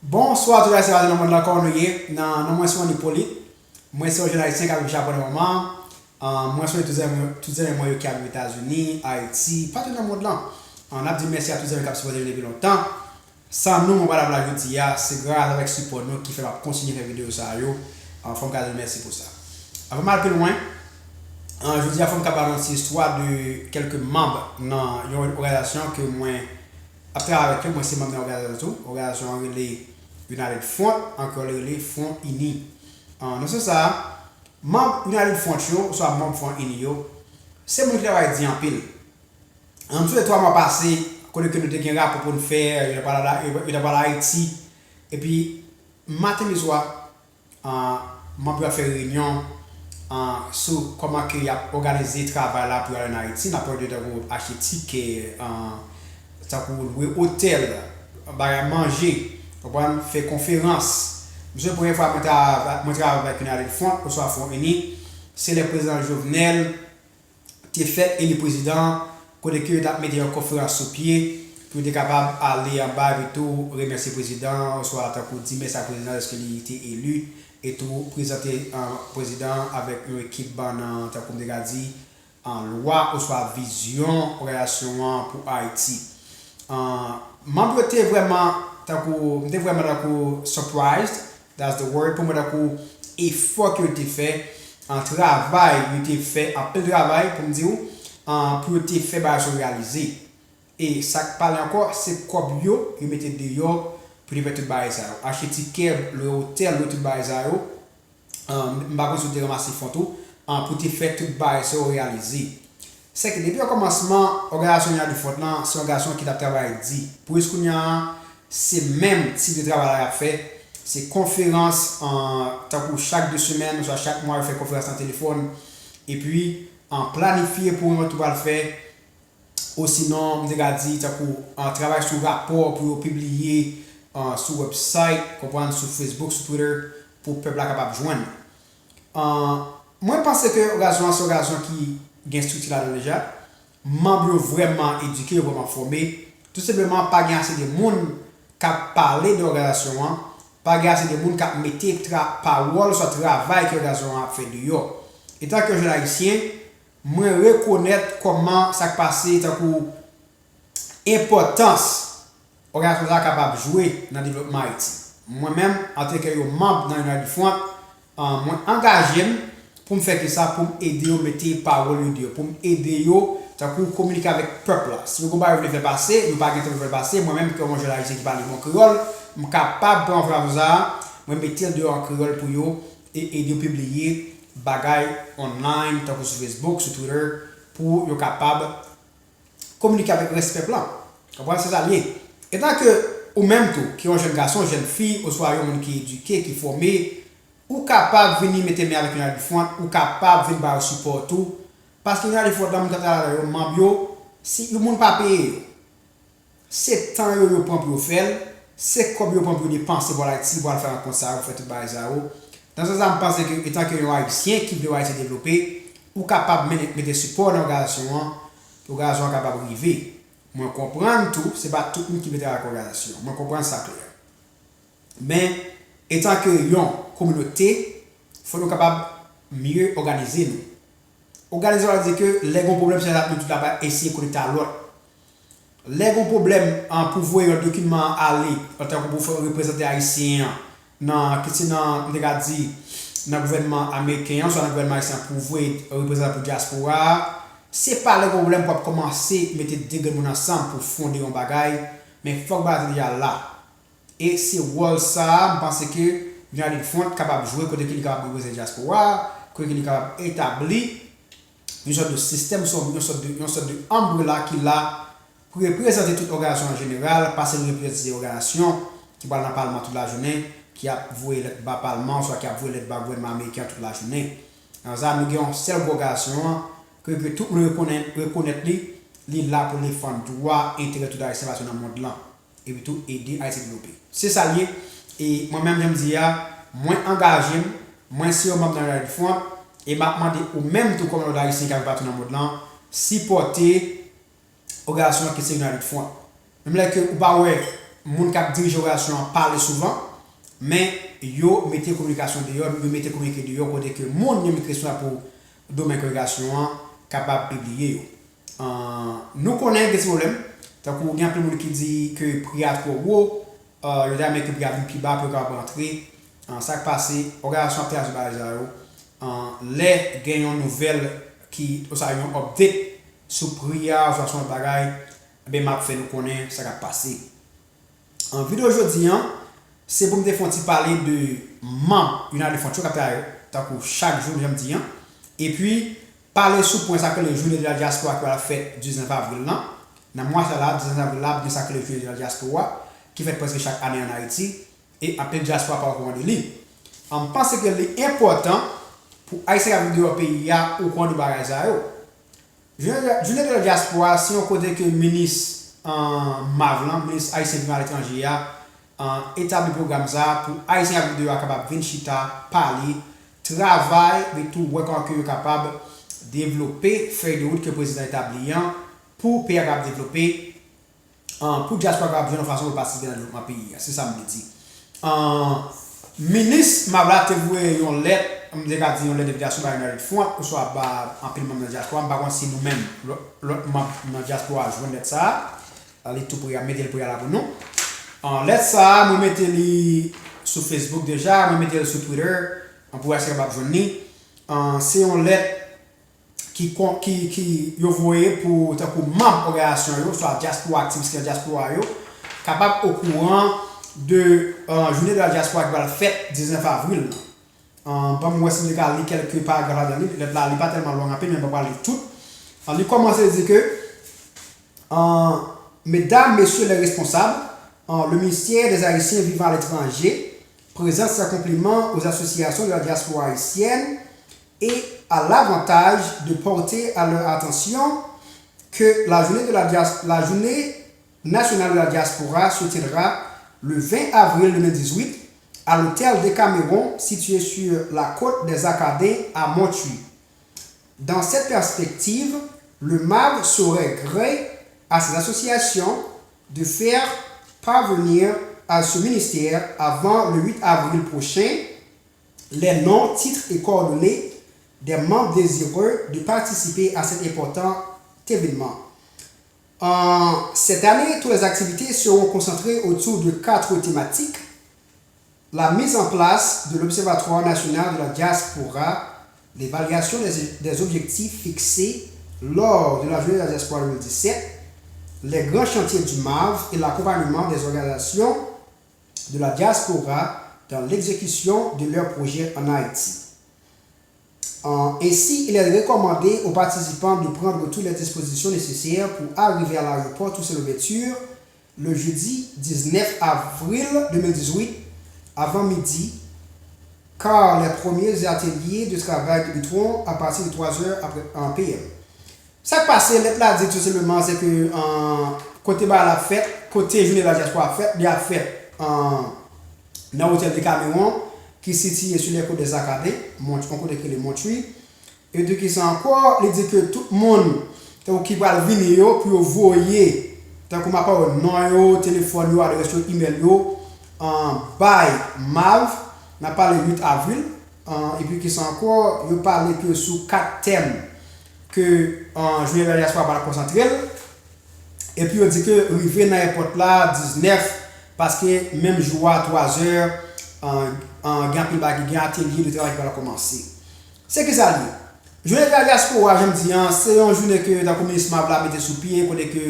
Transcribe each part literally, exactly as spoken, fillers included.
Bonswa tout Ayisyen patou nan mond lan, kòman nou ye? Nan non mwen se Ronny Polit. Mwen se yon jèn Ayisyen k ap viv Japon nan moman. An, mwen swete tout zanmi tout zanmi mwen yo ki ap viv Etazini, Ayiti, patou nan mond lan. An, n ap di mèsi a tout zanmi k ap sipòte nou depi lontan. San nou, mwen pa t ap la jodi a, se gras avèk sipò nou ki fè m ap kontinye fè videyo sa yo. An, fò m ka di nou mèsi pou sa. Anvan m al pi lwen, an, jodi a fò m ka ba nou ti istwa de kèlke manm nan yon òganizasyon ke mwen ap travay avèk yo, mwen se manm nan òganizasyon tou. Òganizasyon an rele United Front, an kreyòl li rele Front Ini. An, nan sans sa a, manm United Front yo, oswa manm Front Ini yo, se moun ki travay di anpil. An, sou de twa mwa pase, kote ke nou te gen rapò pou n fè, yo t ap pale la, yo t ap pale Ayiti. Epi, maten miswa, an, manm yo ap fè reyinyon, an, sou kòman ke y ap òganize travay la pou y al ann Ayiti. N ap pale de tankou achte tikè, an, tankou lwe otèl, bagay manje, konprann, fè konferans. Misye premye fwa mwen ta mwen travay avèk United Front, oswa Front Ini, se lè prezidan Jovenel te fèk eli prezidan, kote ke yo t ap mete yon konferans sou pye pou yo te kapab ale anba epi tou remèsye prezidan an, oswa tankou di mèsi a prezidan an dèske li te eli, e tou prezante, an, prezidan an avèk yon ekip bann, an, tankou m te ka di, an, lwa oswa vizyon òganizasyon an pou Ayiti. An, manm yo te vrèman, tankou, m te vrèman tankou surprised, that's the word, pou mwen tankou efò ke yo te fè, an, travay yo te fè, anpil travay pou m di w, an, pou yo te fè bagay sa yo reyalize. E sa k pale ankò, se kòb yo, yo mete deyò pou te fè tout bagay sa yo. Achte tikè, lwe otèl, lwe tout bagay sa yo. An, m pa konn si yo te ranmase fon tou, an, pou te fè tout bagay sa yo reyalize. Sèke depi okòmansman, òganizasyon United Front lan, se yon òganizasyon ki t ap travay di. Pou jis kounye a, se menm tip de travay la y ap fè. Se konferans, an, tankou chak de semèn, oswa chak mwa, yo fè konferans nan telefòn. Epi, an, planifye pwogram yo tou pral fè. Osinon, m te ka di, tankou, an, travay sou rapò pou yo pibliye, an, sou website, konprann, sou Facebook, sou Twitter, pou pèp la kapab jwenn. An, mwen panse ke òganizasyon an se yon òganizasyon ki gen estrikti ladan l deja. Manm yo vrèman edike, yo vrèman fòme. Tou senpleman, pa gen ase de moun k ap pale de òganizasyon an, pa gen ase de moun k ap mete tra-, pawòl oswa travay ke òganizasyon an ap fè deyò. Etanke yon jèn ayisyen, mwen rekonèt kòman sa k pase tankou enpòtans òganizasyon sa a kapab jwe nan devlopman Ayiti. Mwen menm, antanke yon manm nan United Front, an, mwen angaje m pou m fè kisa, pou m ede yo mete pawòl yo deyò, pou m ede yo, tankou, kominike avèk pèp la. Si yo gen yon bagay yo vle fè pase, yo pa gen tan pou yo fè l pase, mwen menm, kòm yon jèn ayisyen ki pale bon kreyòl, m kapab pran enfòmasyon sa a, mwen mete l deyò an kreyòl pou yo, e ede yo pibliye bagay online, tankou sou Facebook, sou Twitter, pou yo kapab kominike avèk rès pèp lan. Konprann? Se sa l ye. Etanke ou menm tou, ki yon jèn gason, jèn fi, oswa yon moun ki edike, ki fòme, ou kapab vini mete men avèk United Front, ou kapab vin ba yo sipò tou. Paske United Front lan, moun k ap travay avè yo, manm yo, si yon moun pa peye yo, se tan yo yo pran pou yo fè l, se kòb yo pran pou yo depanse pou al Ayiti, pou al fè rankont sa yo, pou fè tout bagay sa yo. Nan sans sa, m panse ke, etanke yon ayisyen ki vle wè Ayiti devlope, ou kapab men-, mete sipò nan òganizasyon an, pou òganizasyon an kapab rive. Mwen konprann tou, se pa tout moun ki vle travay ak òganizasyon. Mwen konprann sa klè. Men, etanke yon kominote, fò nou kapab mye òganize nou. Òganize, sa vle di ke lè gen yon pwoblèm, se la nou tout la pa eseye konekte a lòt. Lè gen yon pwoblèm, an, pou voye yon dokiman ale, antanke pou fè reprezante ayisyen an, nan, ki se nan, m te ka di, nan gouvènman ameriken an, oswa nan gouvènman ayisyen an, pou voye reprezantan pou dyaspora a, se pa lè gen yon pwoblèm pou ap kòmanse mete de grenn moun ansanm pou fonde yon bagay, men fòk bagay la te deja la. E se wòl sa a, m panse ke United Front kapab jwe, kote ke li kapab reprezante dyaspora a, kote ke li kapab etabli yon sòt de sistèm, yon sòt de, yon sòt de umbrella ki la pou reprezante tout òganizasyon an jeneral, pase l reprezante òganizasyon ki pral nan palman tout lajounen, ki ap voye lèt ba palman, oswa ki ap voye lèt ba gouvènman ameriken an tout lajounen. Nan sa, nou gen yon sèl gwo òganizasyon an, ke, ke tout moun rekonèt, rekonèt li, li la pou l defann dwa, enterè tout ayisyen patou nan mond lan. Epi tou ede Ayiti devlope. Se sa l ye. E mwen menm, jan m di a, mwen angaje m, mwen se yon manm nan United Front, e m ap mande ou menm tou kòm lòt ayisyen k ap viv patou nan mond lan, sipòte òganizasyon an ki se United Front. Menm lè ke ou pa wè moun k ap dirije òganizasyon an pale souvan, men yo mete kominikasyon deyò, yo mete kominike deyò kote ke moun yo mete responsab pou domèn òganizasyon an kapab pibliye yo. An, nou konnen gen ti pwoblèm, tankou gen anpil moun ki di ke pri a twò wo, an, yo ta renmen ke pri a vin pi ba pou yo kapab rantre. An, sa k pase, òganizasyon ap travay sou bagay sa yo. An, lè gen yon nouvèl ki, oswa yon update sou pri a, oswa sou yon bagay, ebyen, m ap fè nou konnen sa k ap pase. An, videyo jodi an, se pou m te fè yon ti pale de manm United Front yo k ap travay tankou chak jou, jan m di an. Epi, pale sou pwen sa k rele Journée de la Diaspora ki pral fèt diznèf avril lan. Nan mwa sa la, diznèf avril la, ap gen sa k rele Journée de la Diaspora, ki fèt prèske chak ane ann Ayiti, e anpil dyaspora pa okouran de li. An, m panse ke li enpòtan pou Ayisyen k ap viv deyò peyi a okouran de bagay sa yo. Jounen de, Jounen de la Diaspora, se yon kote ke minis, an, MAV lan, minis Ayisyen vivan aletranje a, an, etabli pwogram sa a pou Ayisyen k ap viv deyò a kapab vin chita, pale, travay, men tou wè kòman ke yo kapab devlope fèy de wout ke prezidan etabli an pou peyi a kapab devlope, an, pou dyaspora kapab jwenn yon fason pou l patisipe nan devlopman peyi a. Se sa m vle di. An, minis MAV la te voye yon lèt, m te ka di yon lèt envitasyon ba United Front, oswa ba anpil manm nan dyaspora. M pa konn si nou menm, lòt, lòt manm nan dyaspora jwenn lèt sa a. Li tou pre a, m mete l pre a la pou nou. An, lèt sa a, mwen mete li sou Facebook deja, mwen mete l sou Twitter, an, pou Ayisyen kapab jwenn li. An, se yon lèt ki, ki, ki yo voye pou, tankou manm òganizasyon yo, swa dyaspora, aktivis ki nan dyaspora yo, kapab okouran de, euh, Journée de la Diaspora ki pral fèt diznèf avril lan. Euh, ban m wè si m te ka li kèlke paragraf ladan li. Lèt la, li pa tèlman long anpil, men m pa pral li tout. Euh, li kòmanse, li di ke, euh, Mesdames, Messieurs les responsables, euh, le ministère des Haïtiens vivant à l'étranger présente ses compliments aux associations de la diaspora haïtienne et a l'avantage de porter à leur attention que la journée de la dias-, la journée nationale de la diaspora se tiendra le vingt avril deux mille dix-huit à l'hôtel Decameron, situé sur la côte des Acadiens à Monthuis. Dans cette perspective, le MAV saurait gré à ces associations de faire parvenir à ce ministère avant le huit avril prochain les noms, titres et coordonnées des membres désireux de participer à cet important événement. En cette année, toutes les activités seront concentrées autour de quatre thématiques. La mise en place de l'Observatoire national de la diaspora, l'évaluation des, des objectifs fixés lors de la journée de la diaspora deux mille dix-sept, les grands chantiers du MAV et l'accompagnement des organisations de la diaspora dans l'exécution de leurs projets en Haïti. En, ainsi, il est recommandé aux participants de prendre toutes les dispositions nécessaires pour arriver à l'aéroport Toussaint Louverture le jeudi dix-neuf avril deux mille dix-huit avant midi, car les premiers ateliers de travail débuteront à partir de trois heures après, en P M. Sa k pase, lèt la di tou senpleman, se ke, euh, kote bagay la ap fèt, kote Journée de la Diaspora ap fèt, li ap fèt, euh, nan Hôtel Decameron, ki sitiye sur les côtes des Acadiens, Mont-, yon kote ki rele Monthuis. E di ki sa ankò, li di ke tout moun, tankou ki pral vini yo, pou yo voye, tankou m ap pale non yo, telefòn yo, adrès yo, imèl yo, euh, bay MAV, n ap pale uit avril, euh, epi ki sa ankò, yo pale ke sou kat tèm ke, euh, Journée de la Diaspora pral konsantre l. Epi yo di ke rive nan èpòt la diznèf, paske menm jou a, twa zè, euh, euh, gen anpil bagay, gen atelye de travay ki pral kòmanse. Se kisa l ye? Jounen de la dyaspora, jan m di an, se yon jounen ke, tankou minis MAV la mete sou pye, kote ke,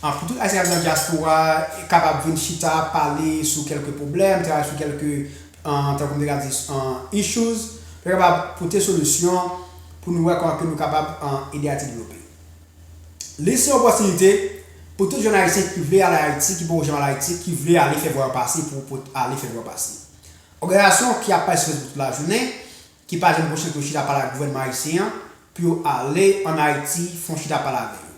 an, pou tout Ayisyen k ap nan dyaspora, kapab vin chita, pale sou kèlke pwoblèm, travay sou kèlke, an, tankou m te ka di, an, issues, pou yo kapab pote solisyon pou nou wè kòman ke nou kapab, an, ede Ayiti devlope. Li se yon opòtinite pou tout jèn Ayisyen ki vle al Ayiti, ki poko janm al Ayiti, ki vle ale fè vwa yo pase pou, pou ale fè vwa yo pase. Òganizasyon ki ap pale sou Facebook tout lajounen, ki pa janm pran chans pou yo chita pale ak gouvènman ayisyen an, pou yo ale ann Ayiti, fè yon chita pale avè yo.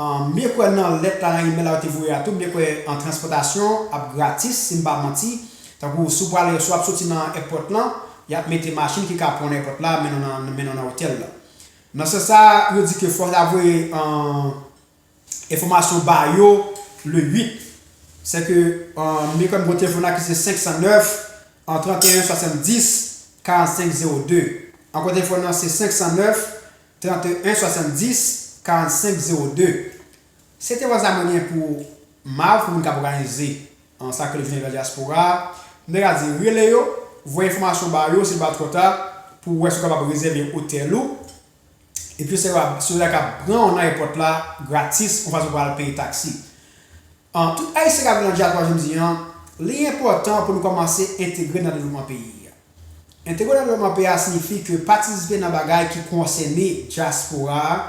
An, m byen kwè nan lèt la, nan imèl la yo te voye a tou, m byen kwè an transpòtasyon ap gratis, si m pa manti. Tankou si w prale, si w ap soti nan èpòt lan, y ap mete machin ki ka pran w nan èpòt la, mennen w nan, mennen w nan otèl la. Nan sans sa, yo di ke fò w ta voye, an, enfòmasyon ba yo le uit. Se ke, um, li konn gon telefòn la ki se senk san nèf, trant e en, swasanndis, karannsenk zewo de. Ankò telefòn nan se senk san nèf, trant e en, swasanndis, karannsenk zewo de. Se te vwazin mwen gen pou Mav, pou moun k ap òganize, an, sa k rele jounen dyaspora a. M te ka di, rele yo, voye enfòmasyon ba yo, si l pa twò ta, pou wè si w kapab rezève otèl ou. Epi se yo, se yo k ap pran w nan ayewopò la gratis, yon fason pou al peye taksi. An, tout Ayisyen k ap viv nan dyaspora jodi an, li enpòtan pou nou kòmanse entegre nan devlopman peyi a. Entegre nan devlopman peyi a siyifi ke patisipe nan bagay ki konsène dyaspora a,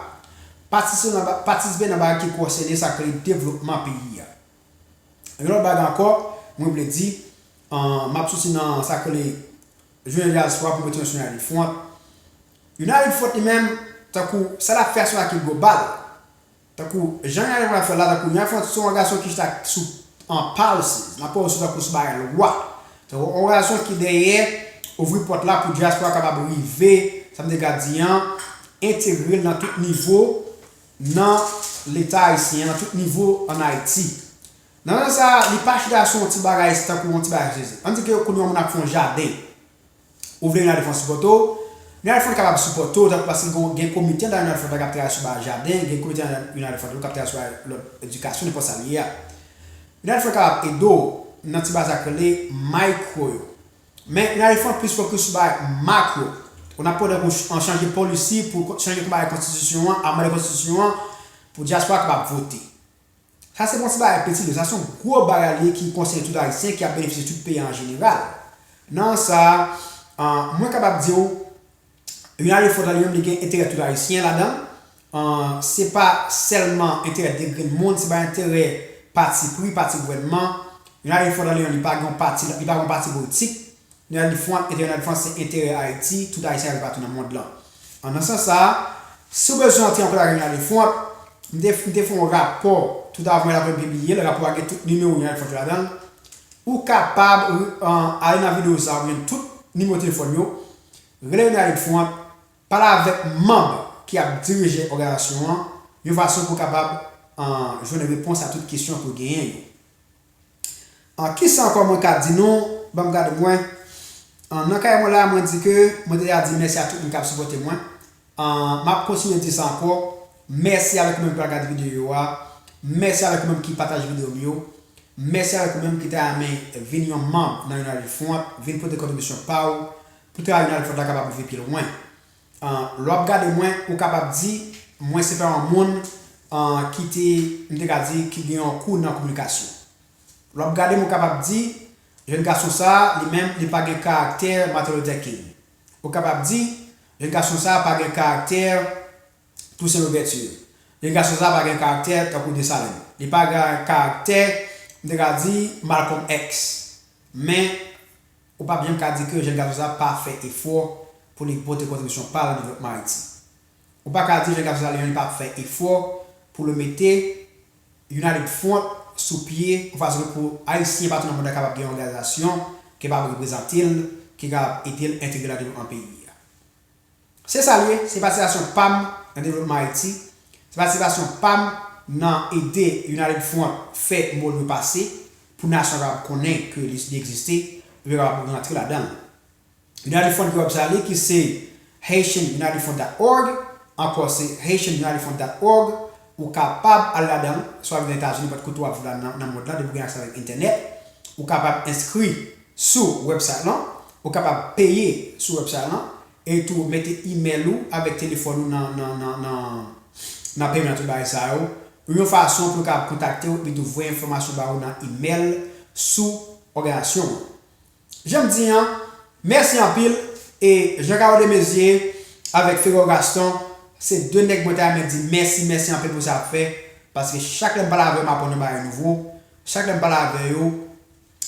patisipe nan ba-, patisipe nan bagay ki konsène sa k rele devlopman peyi a. Yon lòt bagay ankò, mwen vle di, an, m ap soti nan sa k rele jounen dyaspora pou mete yon sou United Front. United Front li menm, tankou sa l ap fè a se yon bagay ki global. Tankou jan United Front ap fè la, tankou United Front se yon òganizasyon ki chita sou, an, policies, n ap pale sou, tankou sou bagay lwa. Tankou yon òganizasyon ki dèyè ouvri pòt la pou dyaspora kapab rive, sa m te ka di an, entegre l nan tout nivo nan Leta ayisyen an, nan tout nivo ann Ayiti. Nan sans sa a, li pa chita sou yon ti bagay, tankou yon ti bagay sezi. Ann di ke kounye a yon moun ap fè yon jaden. Ou vle United Front sipòte w, United Front kapab sipòte w, tankou paske gen, gen komite anndan United Front la k ap travay sou bagay jaden, gen komite anndan United Front tou k ap travay sou bagay lòt edikasyon, nenpòt sa l ye a. United Front kapab ede w nan ti bagay sa k rele micro yo. Men United Front plis fokis sou bagay makro. Ou n ap pale pou an chanje policy, pou chanje bagay konstitisyon an, amande konstitisyon an, pou dyaspora kapab vote. Sa se pa yon ti bagay piti, non, sa se yon gwo bagay li ye ki konsène tout Ayisyen, ki ap benefisye tout peyi an jeneral. Nan sa, an, mwen kapab di w, United Front la li menm li gen enterè tout Ayisyen ladan l. An, se pa sèlman enterè de grenn moun, se pa enterè pati pri, pati gouvènman. United Front la li menm li pa gen yon pati, li pa gen yon pati politik. United Front, enterè United Front se enterè Ayiti, tout Ayisyen ap viv patou nan mond lan. An, nan sans sa a, si w bezwen antre an kontak avèk United Front, m te, m te fè yon rapò tout avan rapò m pibliye l, rapò a gen tout nimewo United Front yo ladan l. Ou kapab, an, ale nan videyo sa a, ou jwenn tout nimewo telefòn yo. Rele United Front, pale avèk manm ki ap dirije òganizasyon an, yon fason pou w kapab, an, jwenn repons a tout kesyon ke w genyen yo. An, kisa ankò mwen ka di nou? Ban m gade mwen. An, nan kay mwen la, mwen di ke mwen deja di mèsi a tout moun k ap sipòte mwen. An, m ap kontinye di sa ankò. Mèsi avèk ou menm ki pral gade videyo a. Mèsi avèk ou menm ki pataje videyo m yo. Mèsi avèk ou menm ki ta renmen vin yon manm nan United Front, vin pote kontribisyon pa w, pou travay United Front la kapab rive pi lwen. An, lè w ap gade mwen, ou kapab di, mwen se pa yon moun, an, ki te, m te ka di, ki gen yon kou nan kominikasyon. Lè w ap gade m, ou kapab di, jèn gason sa a, li menm, li pa gen karaktè Martin Luther King. Ou kapab di, jèn gason sa a pa gen karaktè Toussaint Louverture. Jèn gason sa a pa gen karaktè tankou Desalin. Li pa gen karaktè, m te ka di, Malcolm X. Men, ou p ap janm ka di ke jèn gason sa a pa fè efò pou li pote kontribisyon pa l nan devlopman Ayiti. Ou pa ka di jèn gason sa a li menm li p ap fè efò pou l mete United Front sou pye, yon fason pou Ayisyen patou nan mond lan kapab gen yon òganizasyon ki kapab reprezante l, ki kapab ede l entegre nan devlopman peyi a. Se sa l ye, se patisipasyon pa m nan devlopman Ayiti, se patisipasyon pa m nan ede United Front fè mo l yo pase, pou nasyon an kapab konnen ke li, li egziste, epi yo kapab rantre ladan l. United Front gen website li ki se haitian united front dot org, ankò se haitian united front dot org, ou kapab al ladan l, swa viv nan Etazini, nenpòt kote w ap viv la nan, nan mond lan, depi w gen aksè avèk entènèt, ou kapab enskri sou website lan, ou kapab peye sou website lan, e tou mete email ou avèk telefòn ou nan, nan, nan, nan, nan payment, tout bagay sa yo, yon fason pou yo kapab kontakte w, epi tou voye enfòmasyon ba ou nan email sou òganizasyon an. Jan m di an, mèsi anpil, e Jean Carole Desmaizières avèk Ferro Gaston, se de nèg mwen ta renmen di mèsi, mèsi anpil pou sa y ap fè, paske chak lè m pale avè yo, m aprann yon bagay nouvo, chak lè m pale avè yo,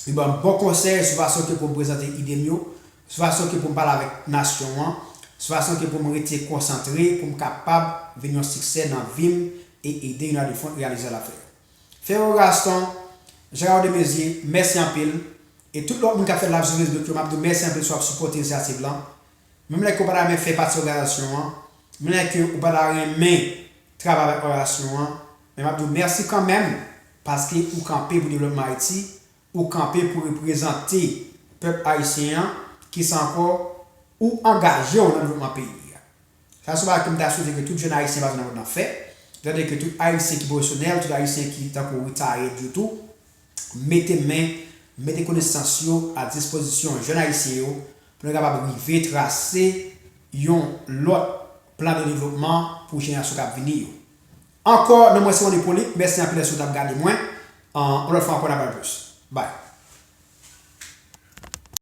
yo ban m bon konsèy sou fason ke pou m prezante ide m yo, sou fason ke pou m pale avèk nasyon an, sou fason ke pou m rete konsantre, pou m kapab vin yon siksè nan vi m e ede United Front reyalize l ap fè yo. Ferro Gaston, Jean Carole Desmaizières, mèsi anpil. E tout lòt moun k ap fè live sou Facebook yo, m ap di w mèsi anpil si w ap sipòte inisyativ lan. Menm lè ke w pa ta renmen fè pati òganizasyon an, menm lè ke w pa ta renmen travay avèk òganizasyon an, men m ap di w mèsi kanmenm. Paske ou kanpe pou devlopman Ayiti, ou kanpe pou reprezante pèp ayisyen an, ki sa ankò, ou angaje w nan devlopman peyi a. Sa se yon bagay ke m ta swete ke tout jèn ayisyen pase nan mond lan fè. Tande ke tout ayisyen ki pwofesyonèl, tout ayisyen ki tankou retired yo tou, mete men, mete konesans yo a dispozisyon jèn ayisyen yo, pou nou kapab rive trase yon lòt plan de devlopman pou jenerasyon k ap vini yo. Ankò, non mwen se Ron Hyppolite, mèsi anpil èske w t ap gade mwen. An, yon lòt fwa ankò, n ap pale plis. Bye.